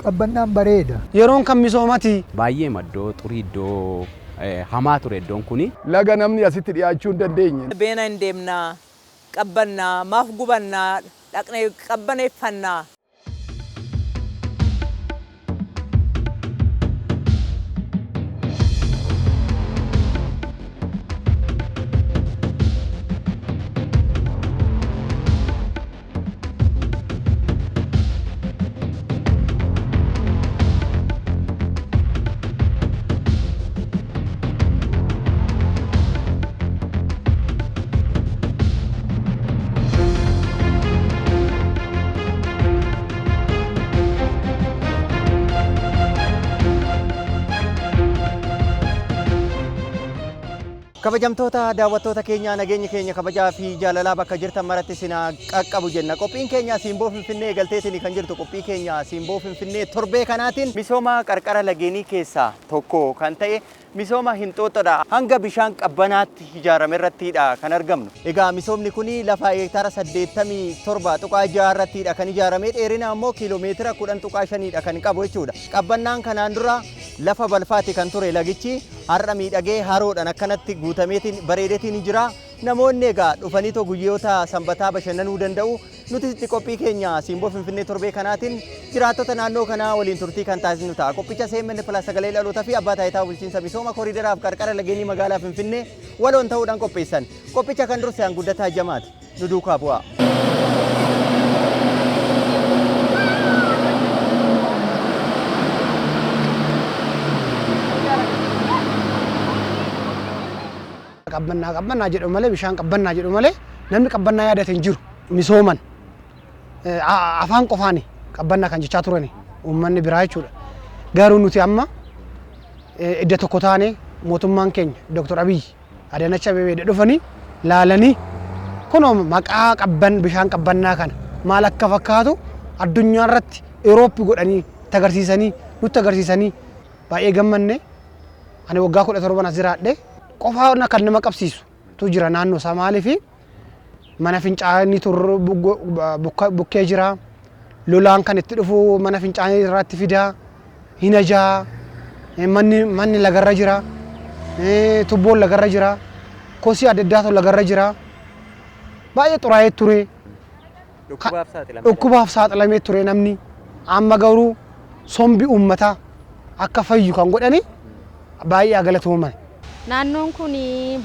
Qabbannaan bareeda. Yeroon kan misoomati. Baay'ee iddoo xurii, iddoo hamaa ture iddoon kuni. Laga namni asitti dhiyaachuu hin dandeenye. Beena hin deemnaa, qabbannaa, maaf gubannaa, dhaqnee qabbaneeffannaa. Kabajamtoota daawwattoota keenyaa, nageenyi keenya kabajaa fi jaalalaa bakka jirtan maratti isin haa qaqqabu jenna. Qophiin keenya Simboo Finfinnee eegalteetiin kan jirtu qophii keenya Simboo Finfinnee torbee kanaatiin misooma qarqara lageenii keessaa tokko kan ta'e misooma Hinxooxxoodha. Hanga bishaan qabbanaatti ijaarame irrattidha kan argamnu. Egaa misoomni kun lafa hektaara 87.6 irrattidha kan ijaarame, dheerina ammoo kiiloomeetira 10.5dha kan qabu jechuudha. Qabbannaan kanaan dura lafa balfaati kan ture lagichi har'a miidhagee haroodhaan akkanatti guutameetiin bareedeetiin jira. Namoonni egaa dhufaniitoo guyyoota sanbataa bashannanuu danda'u. Nuti itti qophii keenya Simboo Finfinnee torbee kanaatiin jiraattota naannoo kanaa waliin turtii kan taasisnu ta'a. Qophicha CMN Plus sagalee dhalootaa fi abbaa taayitaa bulchiinsa misooma kooriidaraaf qarqara lageenii magaalaa Finfinnee waloon ta'uudhaan qopheessan. Qophicha kan durse Guddataa Jamaati. Nu duukaa bu'aa. Qabbannaa qabbannaa jedhu malee, bishaan qabbannaa jedhu malee, namni qabbannaa yaadate hin jiru. Misooman afaan qofaani qabbannaa kan jechaa turani uummanni biraa jechuudha. Garuu nuti amma idda tokko taane, mootummaan keenya Dr. Abiyyi Adaanach Abeebee dhufanii laalanii kunoo maqaa qabban bishaan qabbannaa kana maal akka fakkaatu addunyaa irratti Eurooppii godhanii itti agarsiisanii, nutti agarsiisanii baay'ee gammanne. Ani waggaa 17 as jiraadhe. Qofaa kan nama qabsiisu tu jira naannoo isaa, maaliifi mana fincaanii turre bukkee jira. Lolaan kan itti dhufu mana fincaanii irratti fidaa hin ajaa. Manni lagarra jira, tubboon lagarra jira, kosii adda addaatu lagarra jira. Baay'ee xuraa'ee ture, dhukkubaaf saaxilamee ture namni. Amma garuu sombi uummataa akka fayyu kan godhani baay'ee galatooman. Naannoon kun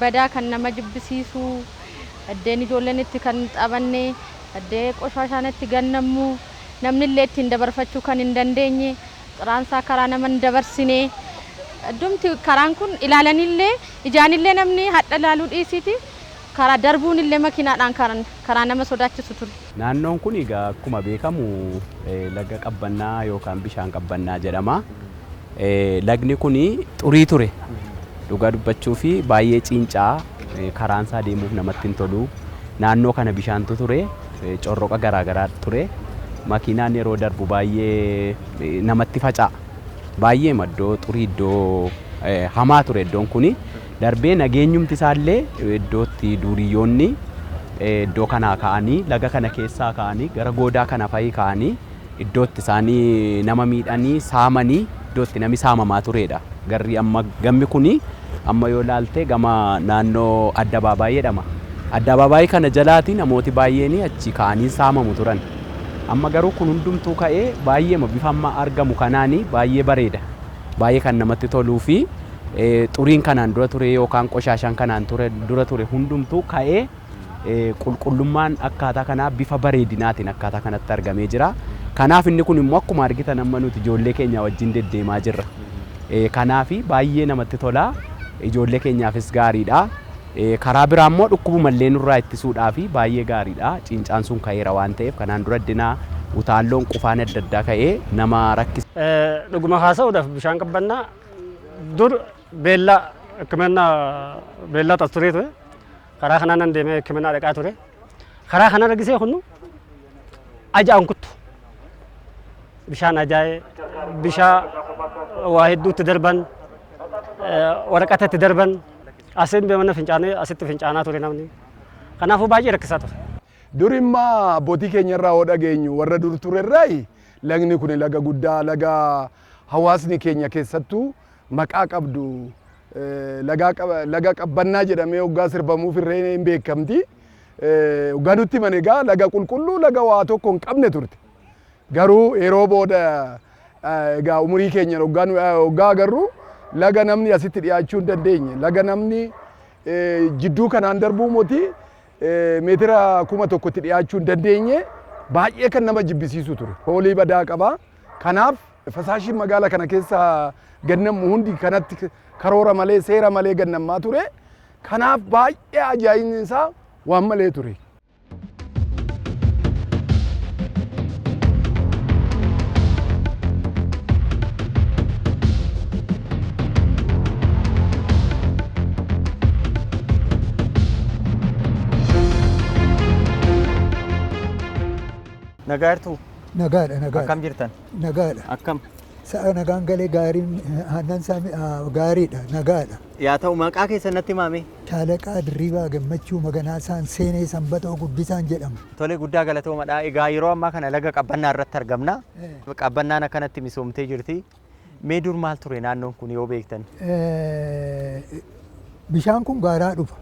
badaa kan nama jibbisiisu, iddeen ijoolleen itti kan taphanne, iddee qoshaashaan itti gannamu, namni illee ittiin dabarfachuu kan hin dandeenye, xiraansaa karaa nama hin dabarsine. Iddumti karaan kun ilaalanillee ijaanillee namni hadha ilaaluu dhiisiiti, karaa darbuun illee makiinaadhaan karaa nama sodaachisu ture. Naannoon kun egaa akkuma beekamu laga qabbannaa yookaan bishaan qabbannaa jedhama. Lagni kun xurii ture. Dhugaa dubbachuu fi baay'ee ciincaa, karaan isaa deemuuf namatti hin tolu. Naannoo kana bishaantu ture, corroqa garaagaraa ture. Makiinaan yeroo darbu baay'ee namatti faca'a. Baay'ee iddoo xurii, iddoo hamaa ture iddoon kuni. Darbee nageenyumti isaallee iddootti duuriyyoonni iddoo kanaa ka'anii, laga kana keessaa ka'anii, gara goodaa kana fa'ii ka'anii iddootti isaanii nama miidhanii saamanii, iddootti namni saamamaa turedha. Garri amma gammi kuni amma yoo ilaalte gama naannoo addabaabaayii jedhama. Addabaabaayii kana jalaati namooti baay'een achi ka'anii saamamu turan. Amma garuu kun hundumtuu ka'ee baay'ee bifa amma argamu kanaani baay'ee bareeda. Baay'ee kan namatti toluu fi xuriin kanaan dura ture yookaan qoshaashaan kanaan dura ture hundumtuu ka'ee qulqullummaan akkaataa kanaa bifa bareedinaatiin akkaataa kanatti argamee jira. Kanaaf inni kun immoo akkuma argitan amma nuti ijoollee keenya wajjin deddeemaa jirra. Kanaaf baay'ee namatti tola. Ijoollee keenyaafis gaariidha. Karaa biraa immoo dhukkubumallee nurraa ittisuudhaaf baay'ee gaariidha. Ciincaan sun ka'eera waan ta'eef, kanaan dura dinaa utaalloon qufaan adda addaa ka'ee nama rakkisa. Dhuguma haasa'uudhaaf bishaan qabbannaa dur beellaa hikimannaa beellaa tas turee ture. Karaa kanaan nan deemee hikimannaa dhaqaa ture. Karaa kanarra gisee kunnu aja'an kuttu. Bishaan ajaa'ee, bishaan waa hedduutti darban, waraqata itti darban, asiin mana fincaanii asitti fincaanaa ture namni. Kanaafuu baay'ee rakkisaa ture. Durimmaa abbootii keenya irraa hoo dhageenyu, warra dur turerraayi. Lagni kun laga guddaa, laga hawaasni keenya keessattuu maqaa qabdu, laga Qabbannaa jedhamee hoggaa sirbamuuf irree hin beekamti. Hoggaa nutti himan egaa laga qulqulluu, laga waa tokko hin qabne turte. Garuu yeroo booda egaa umurii keenya hoggaa agarru laga namni asitti dhiyaachuu hin dandeenye, laga namni jidduu kanaan darbuu moti meetira 1000tti dhiyaachuu hin dandeenye, baay'ee kan nama jibbisiisu ture. Foolii badaa qaba. Kanaaf fasaashiin magaala kana keessa gannamu hundi kanatti karoora malee, seera malee gannammaa ture. Kanaaf baay'ee ajaa'ibni isaa waan malee ture. Nagaa jirtuu? Nagaadha, nagaadha. Akkam jirtan? Nagaadha. Akkam? Sa'a nagaan galee gaariin aannan isaa gaariidha, nagaadha. Yaa ta'u, maqaa keessan natti himaame. Shaalaqaa Dirriibaa Gammachuu Maganaasaan Seenee Sanbatoo Guddisaan jedhama. Tole, guddaa galatoomadha. Egaa yeroo ammaa kana laga Qabbannaa irratti argamna. Qabbannaan akkanatti misoomtee jirti. Mee dur maal ture naannoon kun yoo beektan? Bishaan kun gaaraa dhufa.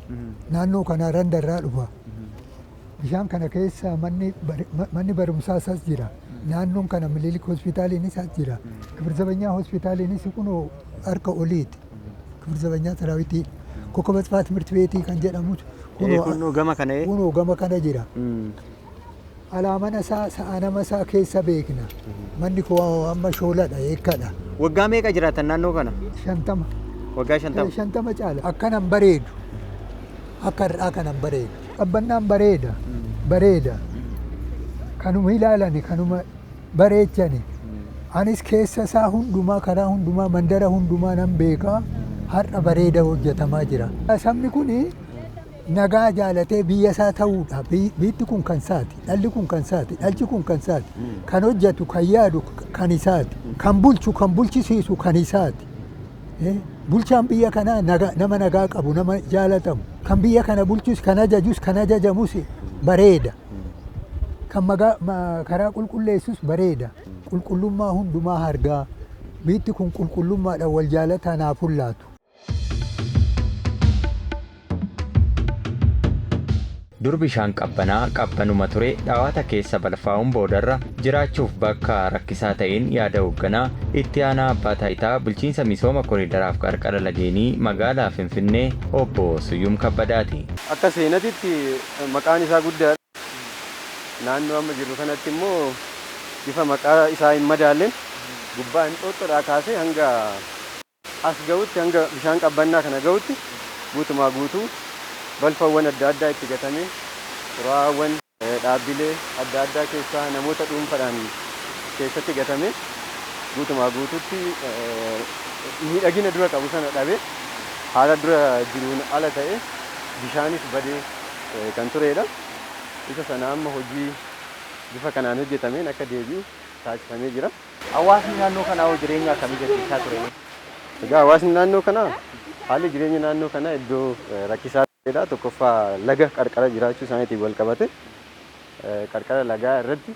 Naannoo kana randarraa dhufa. Bishaan kana keessa manni barumsaa isas jira. Naannoon kana Minilik hospitaaliinis as jira. Kibir Zabanyaa hospitaaliinis kunoo harka oliiti. Kibir Zabanyaa Saraawitii. Kokoba Tsfaa Timirti Beetii kan jedhamutu Kunoo gama kana. Kunoo gama kana jira. Alaa mana isaa, sa'a nama isaa keessa beekna. Manni koo amma shooladha, eekkadha. Waggaa meeqa jiraatan naannoo kana? 50. Waggaa 50. 50 caala. Akkanan bareedu. Akka har'aa kanan bareedu. Qabbannaan bareeda. Bareeda. Kanuma ilaalani, kanuma bareechani. Anis keessa isaa hundumaa, karaa hundumaa, mandara hundumaa nan beekaa. Har'a bareeda hojjetamaa jira. Sabni kuni nagaa jaalatee biyya isaa ta'uudha. Biyyi kun kan isaati. Dhalli kun kan isaati. Dhalchi kun kan isaati. Kan hojjetu, kan yaadu kan isaati. Kan bulchu, kan bulchisiisu kan isaati. Bulchaan biyya kanaa nama nagaa qabu, nama jaalatamu. Kan biyya kana bulchus, kan ajajus, kan ajajamus bareeda. Kan karaa qulqulleessus bareeda. Qulqullummaa hundumaa argaa. Biyyi kun qulqullummaadhaan wal jaalataa naaf hullaatu. Dur bishaan Qabbanaa qabbanuma ture, dhawaata keessa balfaa'uun boodarra jiraachuuf bakka rakkisaa ta'een, yaada hoogganaa itti aanaa abbaa taayitaa bulchiinsa misooma koriidaraaf qarqara lageenii magaalaa Finfinnee obbo Suyyum Kabbadaati. Akka seenatitti maqaan isaa guddaadha. Naannoo amma jirru kanatti immoo bifa maqaa isaa hin madaalleen gubbaa Inxooxxoodhaa kaasee hanga as ga'utti, hanga bishaan Qabbannaa kana ga'utti, guutumaa guutuu balfawwan adda addaa itti gatamee, xuraawwan dhaabbilee adda addaa keessaa namoota dhuunfaadhaan keessatti gatame, guutumaa guutuutti miidhagina dura qabu sana dhabee, haala dura jiruun ala ta'e, bishaanis badee kan turedha. Isa sana amma hojii bifa kanaan hojjetameen akka deebi'u taasifamee jira. Hawaasni naannoo kanaa hoo jireenya akkamii gaggeessaa ture? Egaa hawaasni naannoo kanaa, haalli jireenya naannoo kanaa iddoo rakkisaa ta'edha. Tokkoffaa laga qarqara jiraachuu isaaniitiin wal qabate qarqara lagaa irratti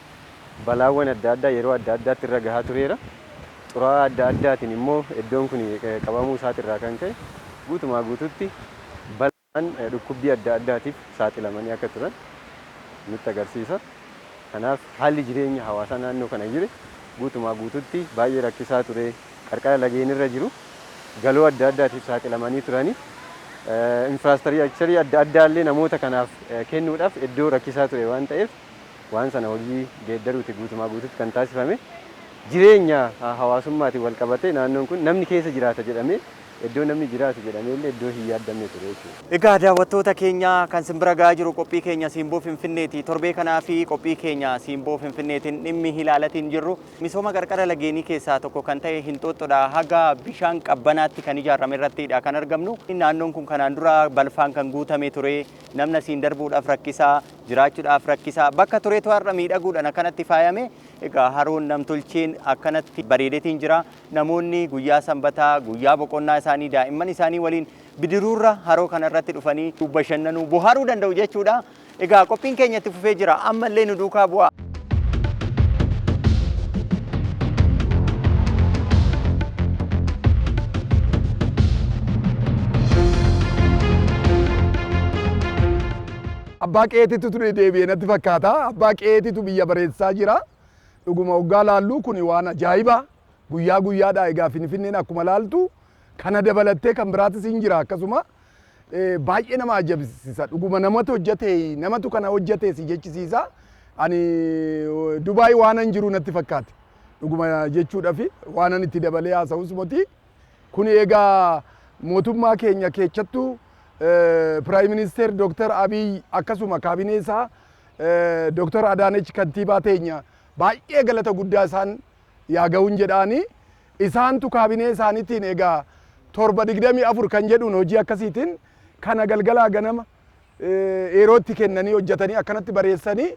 balaawwan adda addaa yeroo adda addaatti irra gahaa tureera. Xuraa'aa adda addaatiin immoo iddoon kun qabamuu isaatirraa kan ka'e guutumaa guututti balaan dhukkubbii adda addaatiif saaxilamanii akka turan nutti agarsiisa. Kanaaf haalli jireenya hawaasaa naannoo kana jiru guutumaa guututti baay'ee rakkisaa ture. Qarqara lageenirra jiru galoo adda addaatiif saaxilamanii turanii, infraastiraakcharii adda addaallee namoota kanaaf kennuudhaaf iddoo rakkisaa ture waan ta'eef, waan sana hojii geeddaruuti guutumaa guututti kan taasifame. Jireenya hawaasummaatiin wal qabatee naannoon kun namni keessa jiraata jedhamee, iddoo namni jiraatu jedhamee illee iddoo hin yaaddamne ture jechuudha. Egaa daawwattoota keenya, kan isin bira gahaa jiru qophii keenya Simboo Finfinneeti. Torbee kanaa fi qophii keenya Simboo Finfinneetiin dhimmi ilaalatiin jirru misooma qarqara lageenii keessaa tokko kan ta'e Hinxooxxoodha. Haga bishaan Qabbanaatti kan ijaarame irrattidha kan argamnu. Naannoon kun kanaan dura balfaan kan guutame ture. Namni asiin darbuudhaaf rakkisaa, jiraachuudhaaf rakkisaa. Bakka tureetu har'a miidhaguudhaan akkanatti faayame. Egaa haroon namtolcheen akkanatti bareedeetiin jira. Namoonni guyyaa sanbataa, guyyaa boqonnaa isaanii daa'imman isaanii waliin bidiruurra haroo kanarratti dhufanii bashannanuu, bohaaruu danda'u jechuudha. Egaa qophiin keenya itti fufee jira. Ammallee nu duukaa bu'aa. Abbaa qe'eetitu ture deebi'ee natti fakkaata. Abbaa qe'eetitu biyya bareessaa jira. Dhuguma hoggaa laallu kun waan ajaa'iba. Guyyaa guyyaadhaa egaa Finfinneen akkuma laaltu kana dabalattee kan biraatis hin jira akkasuma. Baay'ee nama ajaa'ibsiisa. Dhuguma namatu hojjete, namatu kana hojjete si jechisiisa. Ani Dubaay waan jiru natti fakkaate. Dhuguma jechuudhaaf waan itti dabalee haasa'us moti. Kun egaa mootummaa keenya keessattuu Prime Minister Dr. Abiy akkasuma kaabinee isaa, Dr. Adaanech kantiibaa teenya, baay'ee galata guddaa isaan yaa ga'uun jedhaani. Isaantu kaabinee isaaniitiin egaa 7 24 kan jedhuun hojii akkasiitiin kana galgalaa ganama yerootti kennanii hojjetanii akkanatti bareessanii,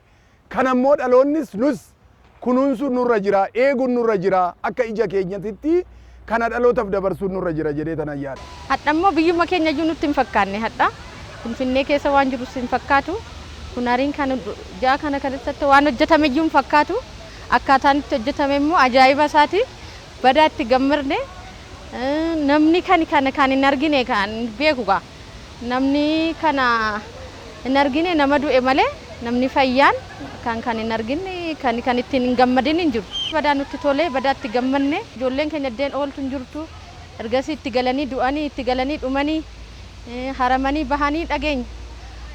kan ammoo dhaloonnis nus kunuunsuun nurra jira, eeguun nurra jira, akka ija keenyatitti kana dhalootaaf dabarsuun nurra jira jedhee tanan yaada. Hadha immoo biyyuma keenya iyyuu nutti hin fakkaanne hadha. Finfinnee keessa waan jirus hin fakkaatu. Kun hariin kan ja'a kana keessatti waan hojjetame iyyuu hin fakkaatu. Akkaataan itti hojjetame immoo ajaa'iba isaati. Badaa itti gammadne. Namni kan kana kan hin argine kan beeku gaa. Namni kana hin argine nama du'e malee namni fayyaan kan kan hin argine, kan kan ittiin hin gammadin hin jiru. Badaa nutti tolee, badaa itti gammadne. Ijoolleen keenya iddeen ooltu hin jirtu. Ergasii itti galanii du'anii, itti galanii dhumanii, haramanii bahanii dhageenya.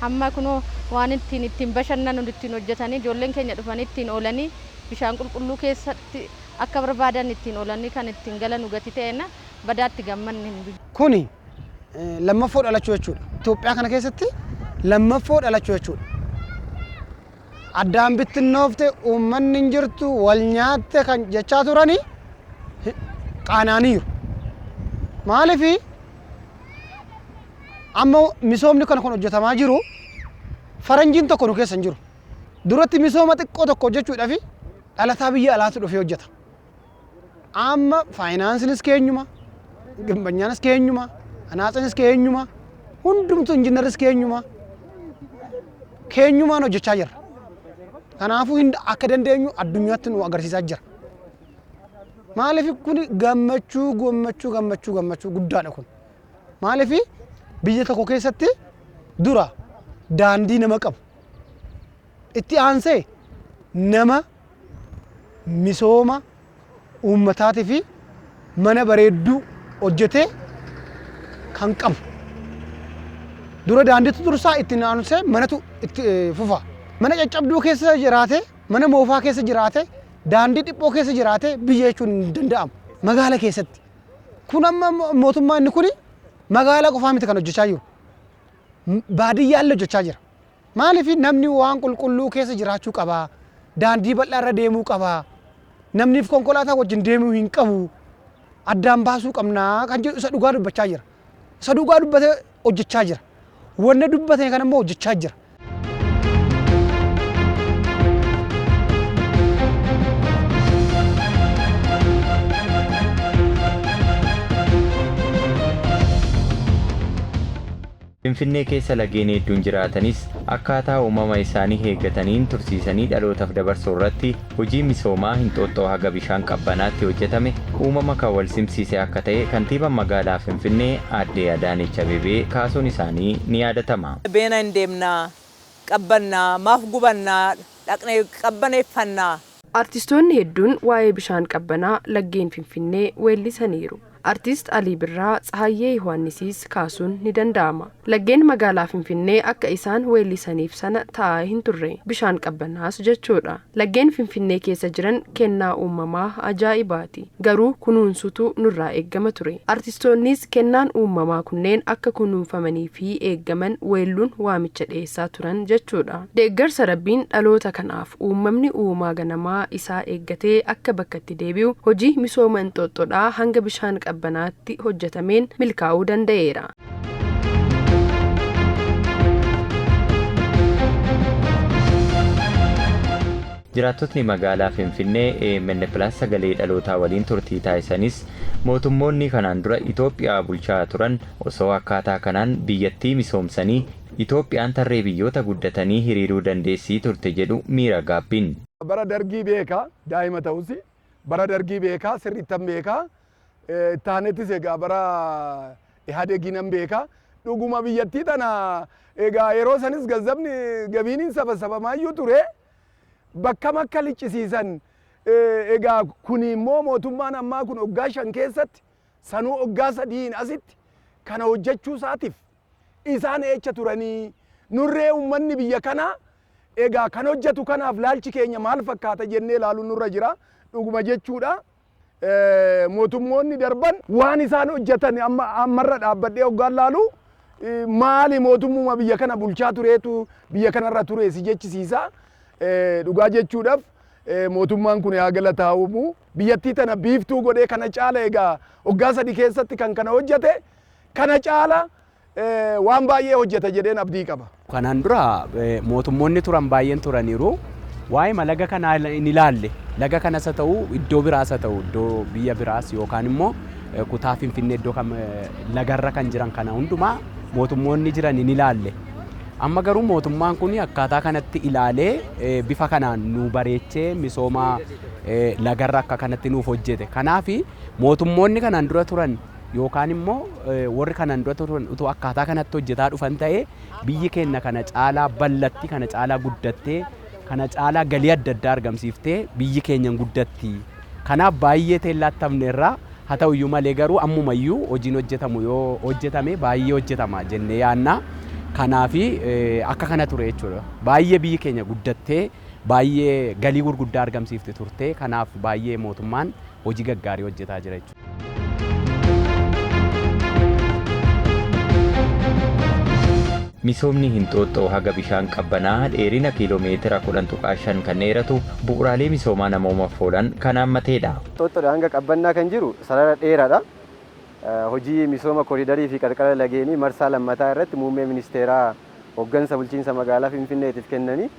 Amma kunoo waan ittiin ittiin bashannanu ittiin hojjetanii, ijoolleen keenya dhufanii ittiin oolanii, bishaan qulqulluu keessatti akka barbaadan ittiin oolanii kan ittiin galan gati ta'eenna badaatti gammanne hin biyyu. Kuni lammaffoo dhalachuu jechuudha. Itoophiyaa kana keessatti lammaffoo dhalachuu jechuudha. Addaan bittinnoofte, uummanni hin jirtu, wal nyaatte kan jechaa turanii qaanaaniiru. Maaliif amma misoomni kana kun hojjetamaa jiru, faranjiin tokko nu keessa hin jiru. Duratti misooma xiqqoo tokko hojjechuudhaaf dhalataa biyya alaatu dhufee hojjeta. Amma faayinaansiinis keenyuma, gimbanyaanis keenyuma, anaatsinis keenyuma, hundumtuu injiinarris keenyuma. Keenyumaan hojjechaa jirra. Kanaafuu akka dandeenyu addunyaatti nu agarsiisaa jira. Maaliif kun gammachuu, gammachuu, gammachuu, gammachuu guddaadha kun. Maaliif biyya tokko keessatti dura daandii nama qabu. Itti aansee nama misooma uummataatii fi mana bareedduu hojjetee kan qabu. Dura daandiitu dursaa, itti aansee manatu itti fufa. Mana caccabduu keessa jiraate, mana moofaa keessa jiraate, daandii dhiphoo keessa jiraate biyya jechuun hin danda'amu. Magaala keessatti. Kun amma mootummaa inni kuni magaalaa qofaa miti kan hojjechaa jiru. Baadiyyaallee hojjechaa jira. Maaliif namni waan qulqulluu keessa jiraachuu qaba. Daandii bal'aa irra deemuu qaba. Namniif konkolaataa wajjin deemuu hin qabu. Addaan baasuu qabnaa kan jedhu isa dhugaa dubbachaa jira. Isa dhugaa dubbatee hojjechaa jira. Wanna dubbate kana immoo hojjechaa jira. Finfinnee keessa lageen hedduun jiraatanis akkaataa uumama isaanii eeggataniin tursiisanii dhalootaaf dabarsuu irratti hojii misoomaa Hinxooxxoo haga bishaan qabbanaatti hojjetame uumama kan wal simsiise akka ta'e kantiibaan magaalaa Finfinnee aadde Adaanech Abeebee kaasuun isaanii ni yaadatama. Beena hin deemnaa, qabbannaa, maaf gubannaa, dhaqnee qabbaneeffannaa. Artistoonni hedduun waa'ee bishaan qabbanaa laggeen Finfinnee weellisaniiru. Artiist Alii Birraa, Tsahayyee Yohaannisiis kaasuun ni danda'ama. Laggeen magaalaa Finfinnee akka isaan weellisaniif sana taa'aa hin turre, bishaan qabbanaas jechuudha. Laggeen Finfinnee keessa jiran kennaa uumamaa ajaa'ibaati. Garuu kunuunsutu nurraa eeggama ture. Artistoonnis kennaan uumamaa kunneen akka kunuunfamanii fi eeggaman weelluun waamicha dhiyeessaa turan jechuudha. Deeggarsa Rabbiin dhaloota kanaaf uumamni uumaa ganamaa isaa eeggatee akka bakkatti deebi'u hojii misooma Inxooxxoodhaa hanga bishaan qabbanaatti hojjetameen milkaa'uu danda'eera. Jiraattotni magaalaa Finfinnee AMN Plus sagalee dhalootaa waliin turtii taasisanis mootummoonni kanaan dura Itoophiyaa bulchaa turan osoo akkaataa kanaan biyyattii misoomsanii Itoophiyaan tarree biyyoota guddatanii hiriiruu dandeessii turte jedhu miira gaabbiin. Bara Dargii beekaa, daa'ima ta'us bara Dargii beekaa, sirriittan beekaa. Ittaanettis egaa bara Ihaadeegii nan beekaa. Dhuguma biyyattii tana Egaa yeroo sanis gazzabni gabiiniin saba sabamaayyuu ture, bakka makka liccisiisan. Egaa kun immoo mootummaan ammaa kun waggaa 5 keessatti, sanuu waggaa 3n asitti kana hojjechuu isaatiif isaan eecha turanii? Nurree uummanni biyya kanaa egaa kan hojjetu kanaaf laalchi keenya maal fakkaata jennee ilaaluun nurra jira, dhuguma jechuudha. Mootummoonni darban waan isaan hojjetan amma ammarra dhaabbadhee hoggaan laalu, maali mootummuma biyya kana bulchaa tureetu biyya kanarra ture si jechisiisa. Dhugaa jechuudhaaf, mootummaan kun haa galataa'umu, biyyattii tana biiftuu godhee kana caala egaa waggaa 3 keessatti kan kana hojjete, kana caala waan baay'ee hojjeta jedheen abdii qaba. Kanaan dura mootummoonni turan baay'een turaniiru. Waa'ee laga kanaa hin ilaalle. Laga kanas haa ta'u, iddoo biraas haa ta'u, iddoo biyya biraas yookaan immoo kutaa Finfinnee iddoo kam lagarra kan jiran kana hundumaa mootummoonni jiran hin ilaalle. Amma garuu mootummaan kun akkaataa kanatti ilaalee bifa kanaan nu bareechee misooma lagarra akka kanatti nuuf hojjete. Kanaaf mootummoonni kanaan dura turan yookaan immoo warri kanaan dura turan utuu akkaataa kanatti hojjetaa dhufan ta'ee, biyyi keenya kana caalaa ballatti, kana caalaa guddattee, kana caalaa galii adda addaa argamsiiftee biyyi keenya guddatti. Kanaaf baay'ee teellaattamneerraa. Haa ta'uyyuu malee garuu ammumayyuu hojiin hojjetamu yoo hojjetame baay'ee hojjetama jennee yaanna. Kanaafi akka kana ture jechuudha. Baay'ee biyyi keenya guddattee baay'ee galii gurguddaa argamsiifte turte. Kanaaf baay'ee mootummaan hojii gaggaarii hojjetaa jira jechuudha. Misoomni Hinxooxxoo haga bishaan qabbanaa dheerina kiiloomeetira 10.5 kan dheeratu bu'uuraalee misoomaa namoomaaf oolan kan haammateedha. Inxooxxoodha hanga Qabbannaa kan jiru sarara dheeraadha. Hojii misooma koriidarii fi qarqara lageenii marsaa lammataa irratti muummee ministeeraa hooggansa bulchiinsa magaalaa Finfinneetiif kennanii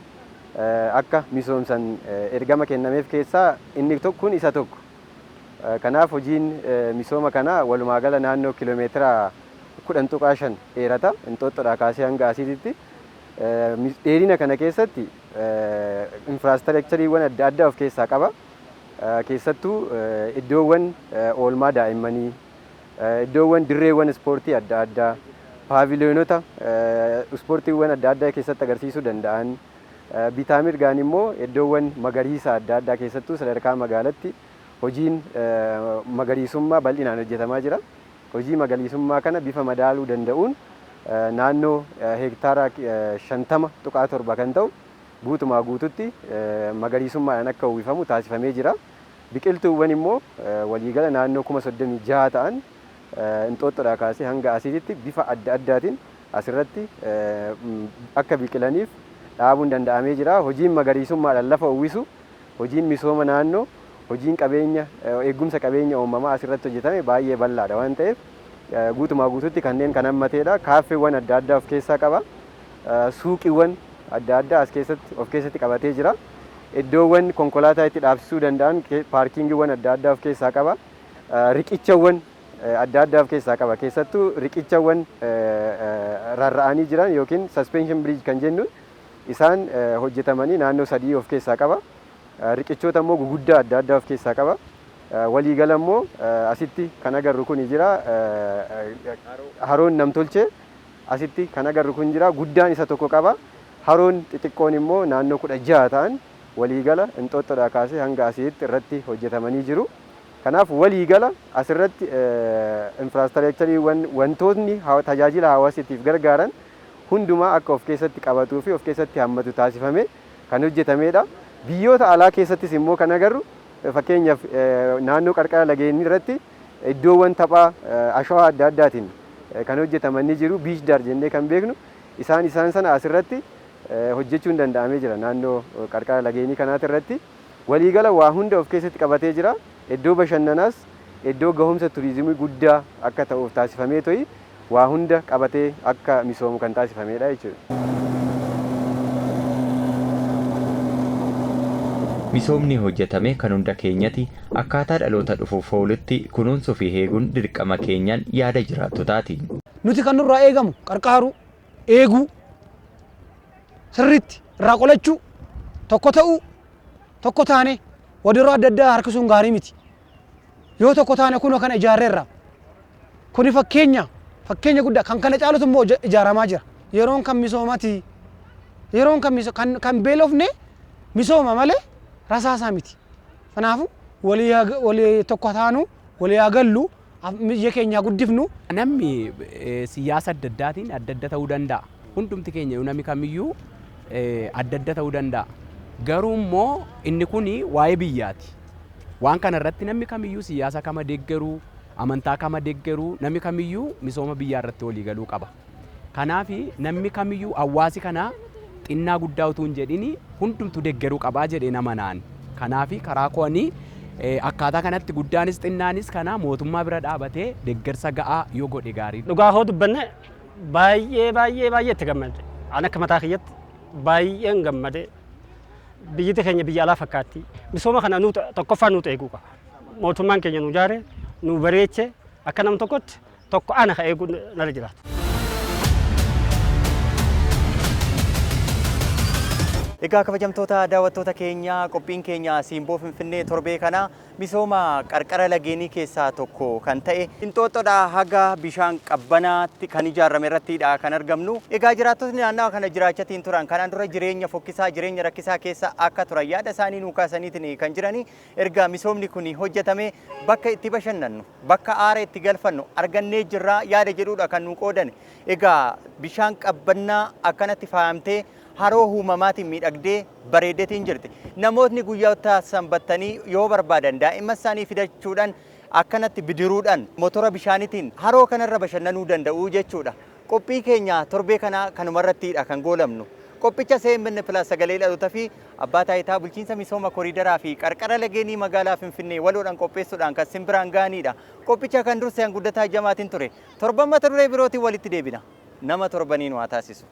akka misoomsan ergama kennameef keessaa inni kun isa tokko. Kanaaf hojiin misooma kanaa walumaa gala naannoo kiiloomeetira 10.5 dheerata. Inxooxxoodhaa kaasee hanga asiititti. Dheerina kana keessatti infraastiraakchariiwwan adda addaa of keessaa qaba. Keessattuu iddoowwan oolmaa daa'immanii, iddoowwan dirreewwan ispoortii adda addaa, paaviliyoonota ispoortiiwwan adda addaa keessatti agarsiisuu danda'an, bitaa mirgaan immoo iddoowwan magariisa adda addaa, keessattuu sadarkaa magaalatti hojiin magariisummaa bal'inaan hojjetamaa jira. Hojii magariisummaa kana bifa madaaluu danda'uun naannoo heektaara 50.7 kan ta'u guutumaa guututti magariisummaadhaan akka uwwifamu taasifamee jira. Biqiltuuwwan immoo waliigala naannoo 36,000 ta'an Inxooxxoodhaa kaasee hanga asiitti bifa adda addaatiin asirratti akka biqilaniif dhaabuun danda'amee jira. Hojiin magariisummaadhaan lafa uwwisu, hojiin misooma naannoo, hojiin qabeenya eegumsa qabeenya uumamaa asirratti hojjetame baay'ee bal'aadha waan ta'eef, guutumaa guututti kanneen kan hammateedha. Kaaffeewwan adda addaa of keessaa qaba. Suuqiiwwan adda addaa as keessatti of keessatti qabatee jira. Iddoowwan konkolaataa itti dhaabsisuu danda'an, paarkiingiiwwan adda addaa of keessaa qaba. Riqichawwan adda addaa of keessaa qaba. Keessattuu riqichawwan rarra'anii jiran yookiin suspension bridge kan jennuun isaan hojjetamanii naannoo sadii of keessaa qaba. Riqichoota immoo guguddaa adda addaa of keessaa qaba. Waliigala immoo asitti kan agarru kun jira. Haroon namtolchee asitti kan agarru kun jira. Guddaan isa tokko qaba. Haroon xixiqqoon immoo naannoo 16 ta'an waliigala Inxooxxoodhaa kaasee hanga asiitti irratti hojjetamanii jiru. Kanaaf waliigala asirratti infraastiraakchariiwwan wantootni tajaajila hawaasatiif gargaaran hundumaa akka of keessatti qabatuu fi of keessatti hammatu taasifame kan hojjetamedha. Biyyoota alaa keessattis immoo kan agarru, fakkeenyaaf naannoo qarqara lageenii irratti iddoowwan taphaa ashawaa adda addaatiin kan hojjetaman ni jiru. Beach daar jennee kan beeknu isaan sana asirratti hojjechuun danda'amee jira naannoo qarqara lageenii kanaati irratti. Waliigala waa hunda of keessatti qabatee jira. Iddoo bashannanaas, iddoo gahumsa turizimii guddaa akka ta'uuf taasifamee to'i waa hunda qabatee akka misoomu kan taasifamedha jechuudha. Misoomni hojjetame kan hunda keenyati, akkaataa dhaloota dhufuuf oolutti kunuunsuu fi eeguun dirqama keenyaan yaada jiraattotaati. Nuti kan nurraa eegamu qarqaaru, eeguu, sirriitti irraa qolachuu, tokko ta'uu, tokko taane wadaroo adda addaa harkisuun gaarii miti. Yoo tokko taane kunoo kana ijaarreerra. Kuni fakkeenya guddaa, kan kana caalutu immoo ijaaramaa jira. Yeroon kan misoomati. Yeroon kan kan beelofne misooma malee rasaasaa miti. Kanaafuu walii tokko taanu, walii haa gallu, biyya keenya guddifnu. Namni siyaasa adda addaatiin adda adda ta'uu danda'a. Hundumti keenya namni kamiyyuu adda adda ta'uu danda'a. Garuu immoo inni kun waa'ee biyyaati. Waan kana irratti namni kamiyyuu siyaasa kama deeggaruu, amantaa kama deeggaruu, namni kamiyyuu misooma biyyaa irratti walii galuu qaba. Kanaaf namni kamiyyuu hawaasi kana xinnaa guddaa utuu hin jedhini hundumtu deeggaruu qabaa jedhee nama naan. Kanaaf karaa ko'anii akkaataa kanatti guddaanis xinnaanis kana mootummaa bira dhaabatee deeggarsa ga'aa yoo godhe gaarii. Dhugaa hoo dubbanne baay'ee baay'ee baay'ee itti gammade. Ani akka mataa kiyyatti baay'een gammade. Biyyi keenya biyya alaa fakkaatti. Misooma kana nu tokkoffaa nuti eeguu qaba. Mootummaan keenya nu ijaare, nu bareeche, akka nam tokkotti tokko ana ka eeguu narra jiraatu. Egaa kabajamtoota daawwattoota keenya, qophiin keenya Simboo Finfinnee torbee kana misooma qarqara lageenii keessaa tokko kan ta'e Inxooxxoodhaa haga bishaan qabbanaatti kan ijaarame irrattidha kan argamnu. Egaa jiraattotni naannawa kana jiraachatiin turan kanaan dura jireenya fokkisaa, jireenya rakkisaa keessa akka turan yaada isaanii nuu kaasaniitiin kan jirani. Erga misoomni kun hojjetame bakka itti bashannannu, bakka aara itti galfannu argannee jirra yaada jedhudha kan nuu qoodan. Egaa bishaan qabbannaa akkanatti faayamtee haroo uumamaatiin miidhagdee bareedeetiin jirti. Namootni guyyoota sanbattanii yoo barbaadan daa'imman isaanii fidachuudhaan akkanatti bidiruudhaan motora bishaaniitiin haroo kanarra bashannanuu danda'u jechuudha. Qophii keenya torbee kana kanumarrattidha kan goolamnu. Qophicha CMN Plus sagalee dhalootaa fi abbaa taayitaa bulchiinsa misooma koriidaraa fi qarqara lageenii magaalaa Finfinnee waloodhaan qopheessuudhaan kan simbiraan ga'anidha. Qophicha kan dursee Guddataa Jamaatiin ture. Torban mata duree birootiin walitti deebina. Nama torbaniin waa taasisu.